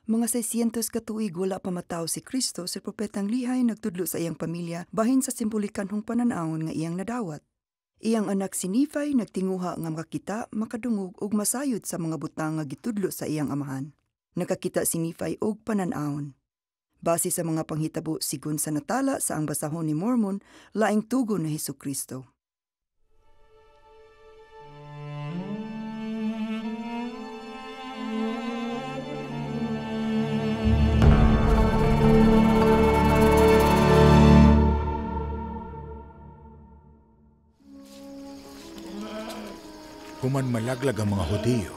Mga 600 ka tuig wala pa matawo si Kristo, si Propetang Lihay nagtudlo sa iyang pamilya bahin sa simbolikanhong panan-awon nga iyang nadawat. Iyang anak si Nephi nagtinguha nga makakita, makadungog ug masayod sa mga butang nga gitudlo sa iyang amahan. Nakakita si Nephi og panan-awon. Base sa mga panghitabo sigon sa natala sa ang basahon ni Mormon, laing tugon ni Hesukristo. Human malaglag ang mga Hudiyo,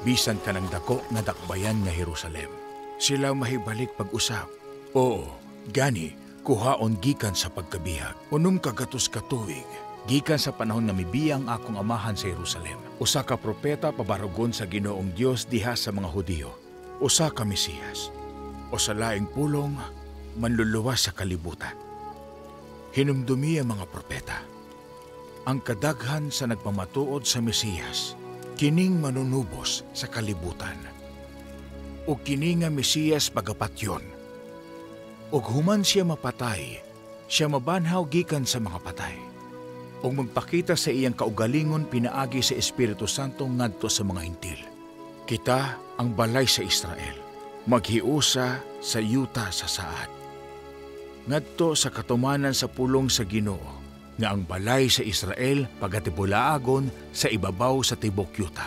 bisan kanang dako nga dakbayan nga Jerusalem. Sila mahibalik pag-usap. Oo, gani, kuhaon gikan sa pagkabihag. Unom kagatos ka tuig, gikan sa panahon nga mibiya ang akong amahan sa Jerusalem. Usa ka propeta pabarugon sa Ginoong Dios diha sa mga Hudiyo. Usa ka Mesiyas. O sa laing pulong, manluluwas sa kalibutan. Hinumdumi ang mga propeta. Ang kadaghan sa nagpamatuod sa Mesiyas, kining manunubos sa kalibutan. O kini nga Mesiyas pagapatyon. Og human siya mapatay, siya mabanhaw gikan sa mga patay. Og magpakita sa iyang kaugalingon pinaagi sa Espiritu Santo ngadto sa mga Hintil. Kita ang balay sa Israel, maghiusa sa yuta sa saad. Ngadto sa katumanan sa pulong sa Ginoo, nga ang balay sa Israel pagatibulaagon sa ibabaw sa tibok yuta.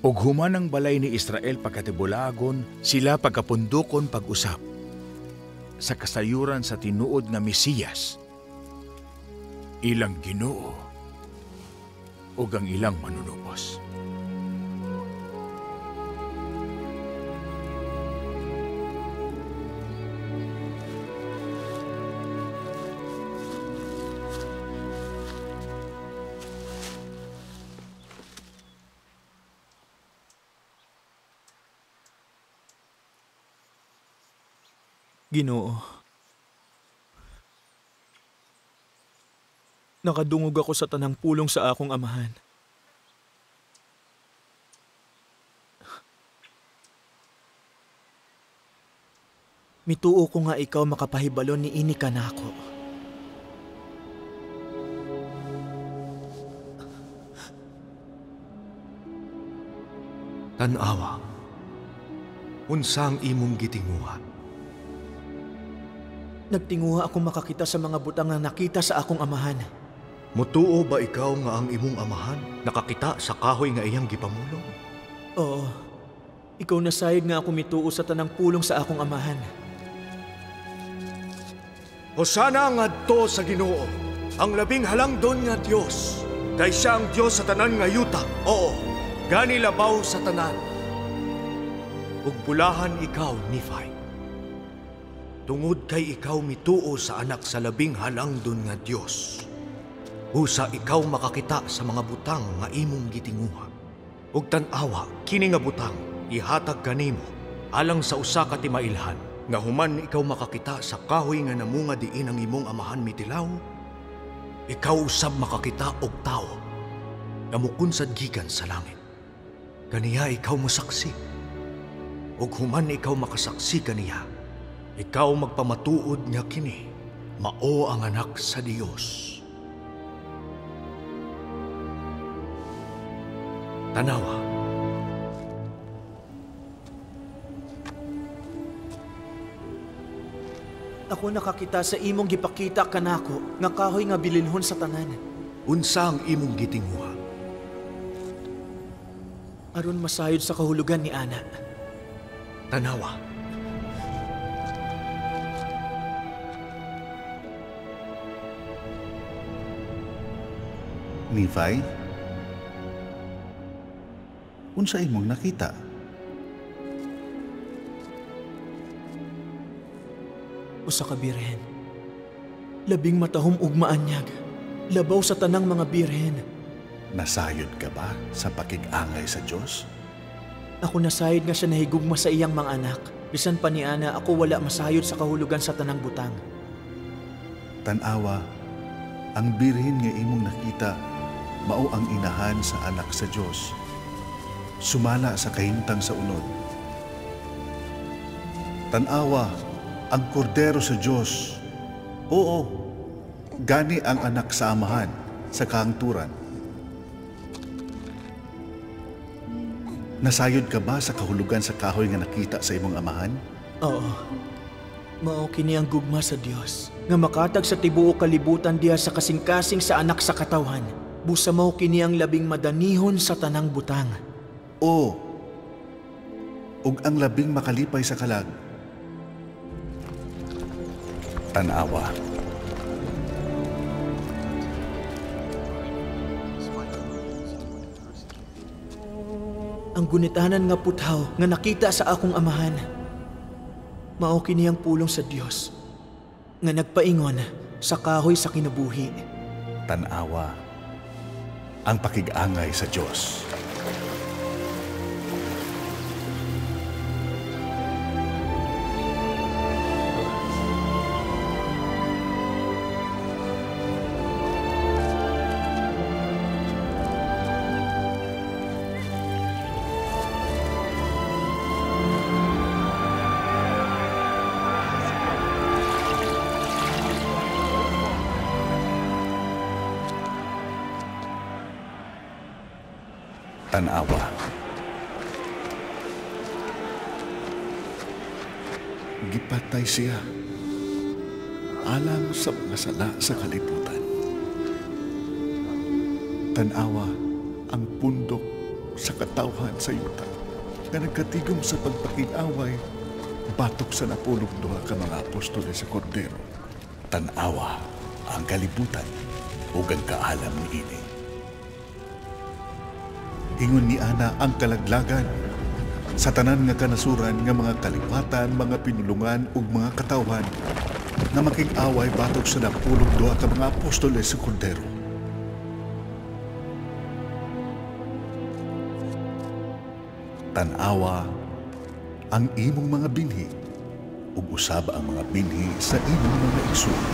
Ug human ang balay ni Israel pagkatibulaagon, sila pagkapundukon pag-usap sa kasayuran sa tinuod nga Mesiyas, ilang Ginoo ug ang ilang manunubos. Ginoo, nakadungog ako sa tanang pulong sa akong amahan. Mituo ko nga ikaw makapahibalon ni ini kanako. Tan-awa, unsang imong gitinguha? Nagtinguha akong makakita sa mga butang nga nakita sa akong amahan. Mutuo ba ikaw nga ang imong amahan nakakita sa kahoy nga iyang gipamulong? Oo. Ikaw nasayod nga ako mituo sa tanang pulong sa akong amahan. Hosana ngadto sa Ginoo, ang labing halangdon nga Dios. Kay siya ang Dios sa tanan nga yuta. Oo, gani labaw sa tanan. Ug bulahan ikaw, Nephi. Tungod kay ikaw mituo sa anak sa labing halangdon nga Dios. Usa ikaw makakita sa mga butang nga imong gitinguha. Ug tan-awa kini nga butang ihatag kanimo alang sa usa ka timailhan nga human ikaw makakita sa kahoy nga namunga diin ang imong amahan mitilaw, ikaw usab makakita og tawo nga mukunsad gikan sa langit. Kaniya ikaw mosaksi. Ug human ikaw makasaksi kaniya, ikaw magpamatuod nga kini mao ang anak sa Dios. Tanawa. Ako nakakita sa imong gipakita kanako nga kahoy nga bilinhon sa tanan. Unsa ang imong gitinguha? Aron masayod sa kahulugan ni ana. Tanawa. Nephi, unsa imong nakita? Usa ka birhen. Labing matahom ug maanyag. Labaw sa tanang mga birhen. Nasayod ka ba sa pakig-angay sa Dios? Ako nasayod nga siya nahigugma sa iyang mga anak. Bisan pa ni ana, ako wala masayod sa kahulugan sa tanang butang. Tan-awa, ang birhen nga imong nakita mao ang inahan sa anak sa Dios. Sumala sa kahimtang sa unod. Tanawa ang kordero sa Dios. Oo, gani ang anak sa amahan sa kahangturan. Nasayod ka ba sa kahulugan sa kahoy nga nakita sa imong amahan? Oo. Mao kini ang gugma sa Dios nga makatag sa tibuok kalibutan diha sa kasing-kasing sa anak sa katawhan. Busa mao kini ang labing madanihon sa tanang butang. Oo. Ug ang labing makalipay sa kalag. Tanawa. Ang gunitanan nga puthaw nga nakita sa akong amahan. Mao kini ang pulong sa Dios nga nagpaingon sa kahoy sa kinabuhi. Tanawa ang pakig-angay sa Dios. Tanawa. Gipatay siya alang sa mga sala sa kalibutan. Tanawa ang pundok sa katawhan sa yuta nga nagkatigom sa pagpakig-away batok sa napulog duha ka mga apostoles sa Kordero. Tanawa ang kalibutan ug ang kaalam niini. Ingon ni Ana ang kalaglagan sa tanan nga kanasuran nga mga kaliwatan, mga pinulungan ug mga katawhan nga makig-away batok sa napulog duha ka mga apostoles sa Kordero. Tan-awa ang imong mga binhi ug usab ang mga binhi sa imong mga igsoon.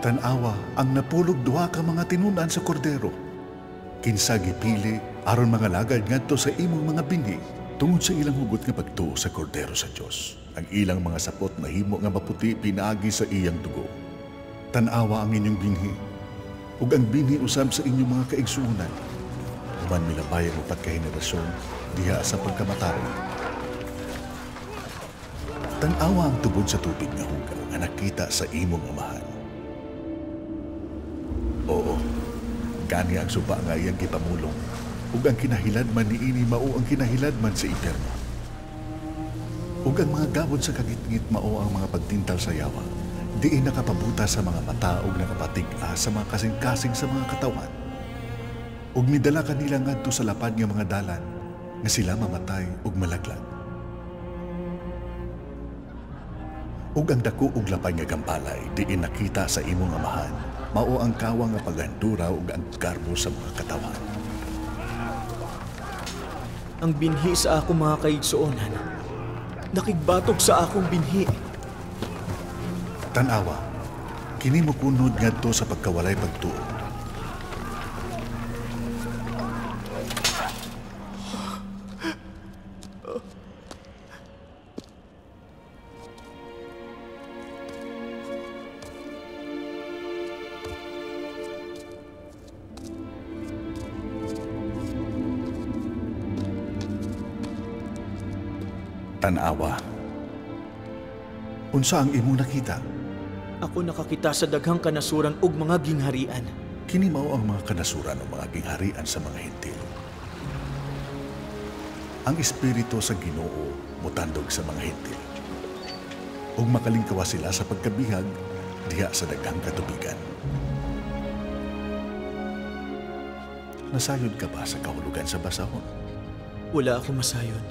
Tanawa ang napulog duha ka mga tinun-an sa Kordero. Kinsa gipili aron mga lagad ngadto sa imong mga binhi tungod sa ilang hugot nga pagtuo sa Kordero sa Dios. Ang ilang mga sapot nahimo nga maputi pinaagi sa iyang dugo. Tanawa ang inyong binhi ug ang binhi usab sa inyong mga kaigsuonan. Human milabay ang upat ka henerasyon diha sa pagkamatarong. Tanawa ang tubod sa tubig nga hugaw nga nakita sa imong amahan. Oo, gani ang suba nga iyang gipamulong, ug ang kinahiladman niini mao ang kinahiladman sa impyerno. Ug ang mga gawod sa kagitngit mao ang mga pagtintal sa yawa, diin nakapabuta sa mga mata ug nakapatig-a sa mga kasing-kasing sa mga katawan. Ug midala kanila ngadto sa lapad nga mga dalan, nga sila mamatay ug malaglag. Ug ang dako ug lapad nga gambalay diin nakita sa imong amahan, mao ang kawang nga paghandura ug ang garbo sa mga katawan. Ang binhi sa akong mga kaigsuonan, nakigbatok sa akong binhi. Tanawa, kini mokunod ngadto sa pagkawalay pagtuo. Tanawa. Unsa ang imong nakita? Ako nakakita sa daghang kanasuran ug mga gingharian. Kini mao ang mga kanasuran o mga gingharian sa mga Hentil. Ang espiritu sa Ginoo motandog sa mga Hentil. Ug makalingkawa sila sa pagkabihag diha sa daghang katubigan. Nasayod ka ba sa kahulugan sa basahon? Wala akong masayod.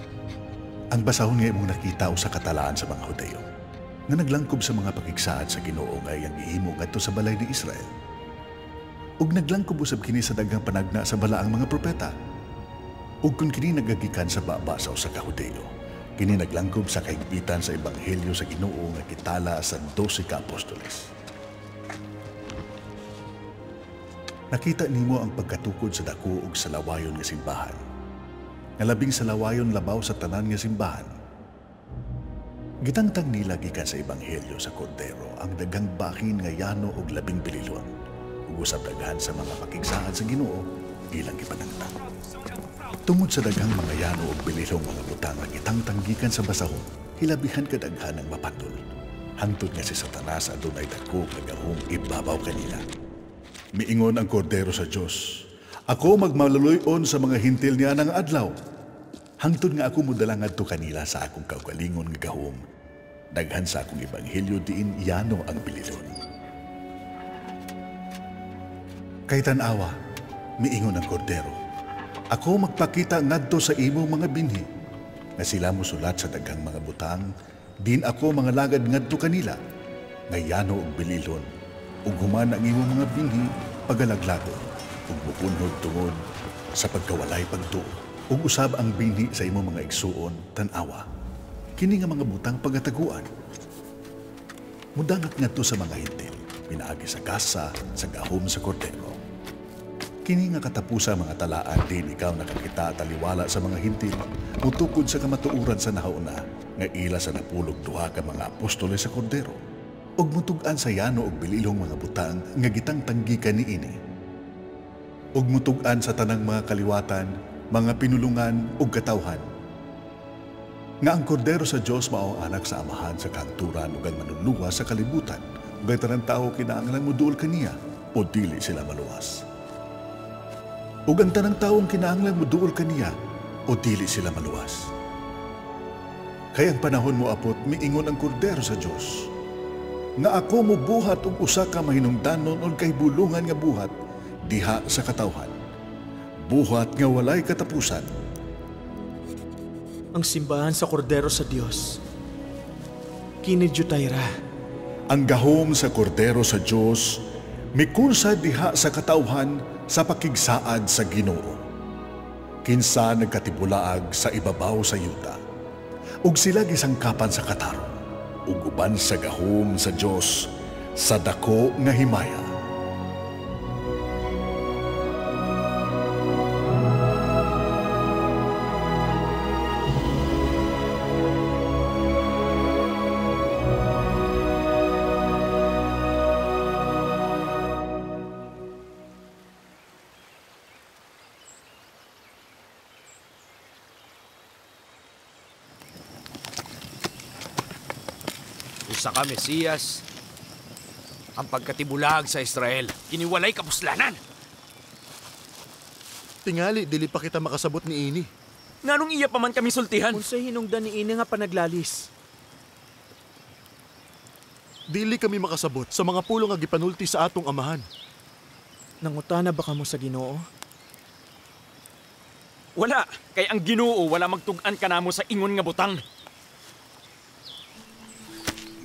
Ang basahon nga imong nakita usa ka talaan sa mga Hudeo nga naglangkob sa mga pakigsaad sa Ginoo nga iyang gihimo ngadto sa balay ni Israel. Ug naglangkob usab kini sa daghang panagna sa balaang mga propeta. Ug kun kini nagagikan sa baba sa usa ka Hudeo, kini naglangkob sa kahigpitan sa ebanghelyo sa Ginoo nga kitala sa 12 ka apostoles. Nakita nimo ang pagkatukod sa dako ug sa lawayon nga simbahan, nga labing sa lawayon labaw sa tanan nga simbahan. Gitangtang nila gikan sa ebanghelyo sa Kordero ang daghang bahin nga yano og labing bililon, ug usab daghan sa mga pakigsaad sa Ginoo ilang gipanangtang. Tungod sa daghang mga yano ug bililong mga butang nga gitangtang gikan sa basahon, hilabihan kadaghan ang mapatol. Hangtod nga si Satanas adunay dako nga gahom ibabaw kanila. Miingon ang Kordero sa Dios, ako magmaluloy-on sa mga hintil niya ng adlaw. Hangtod nga ako modala ngadto kanila sa akong kaugalingon nga gahom. Daghan sa akong ebanghelyo diin yano ang bililon. Kay tan-awa, miingon ang Kordero, ako magpakita ngadto sa imong mga binhi, nga sila mosulat sa daghang mga butang, din ako mga lagad ngadto kanila, nga yano og bililon, ug human ang imong mga binhi pagalaglagon, ug mupunhod tungod sa pagkawalay pagtuo, ug usab ang binhi sa imong mga igsuon tan-awa. Kini nga mga butang pagataguan. Mudangat ngadto sa mga hintil, pinaagi sa gasa, sa gahom sa Kordero. Kini nga katapusa mga talaan din ikaw nakakita at taliwala sa mga hintil, mutukod sa kamatuoran sa nahauna, nga ila sa napulog duha ka mga apostoles sa Kordero, ug mutug-an sa yano og bililong mga butang nga gitangtanggikan niini. Ug mutug-an sa tanang mga kaliwatan, mga pinulungan ug katawhan. Nga ang Kordero sa Dios mao anak sa Amahan sa kahangturan ug ang manluluwas sa kalibutan, ug ang tanang tawo kinahanglan moduol kaniya o dili sila maluwas. Ug ang tanang tawong kinahanglan moduol kaniya o dili sila maluwas. Kay ang panahon moapot, miingon ang Kordero sa Dios, nga ako mobuhat og usa ka mahinungdanon og kahibulungan nga buhat diha sa katawhan. Buhat nga walay katapusan. Ang simbahan sa Kordero sa Dios, kini Jutayra. Ang gahom sa Kordero sa Dios mikursa diha sa katawhan sa pakigsaad sa Ginoo. Kinsa nagkatibulaag sa ibabaw sa yuta, ug sila gisangkapan sa katarong, ug uban sa gahom sa Dios sa dako nga himaya. Usa ka Mesiyas, ang pagkatibulag sa Israel, kiniwalay kapuslanan. Tingali, dili pa kita makasabot ni ini. Nganong iya pa man kami sultihan? Unsay hinungdan ni ini nga panaglalis? Dili kami makasabot sa mga pulong nga gipanulti sa atong amahan. Nangutana ba kamo sa Ginoo? Wala, kay ang Ginoo wala magtug-an kanamo sa ingon nga butang.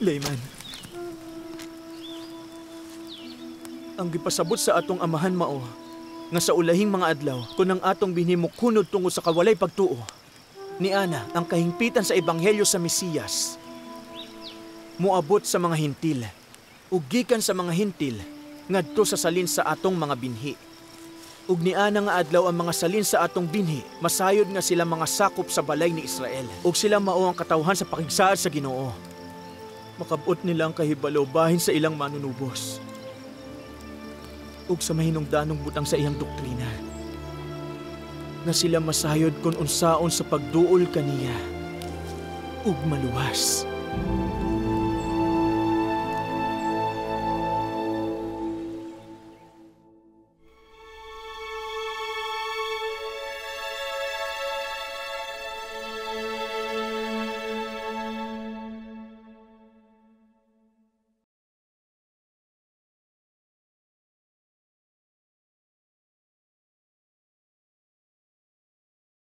Layman, ang gipasabot sa atong amahan mao nga sa ulahing mga adlaw kun ang atong binhi mokunod tungod sa kawalay pagtuo, ni ana ang kahingpitan sa ebanghelyo sa Mesiyas moabot sa mga hintil ug gikan sa mga hintil ngadto sa salin sa atong mga binhi. Ug niana nga adlaw ang mga salin sa atong binhi masayod nga sila mga sakop sa balay ni Israel ug sila mao ang katawhan sa pakigsaad sa Ginoo. Makabot nila ang kahibalo bahin sa ilang manunubos ug sa mahinungdanong butang sa iyang doktrina, nga sila masayod kon unsaon sa pagduol kaniya ug maluwas.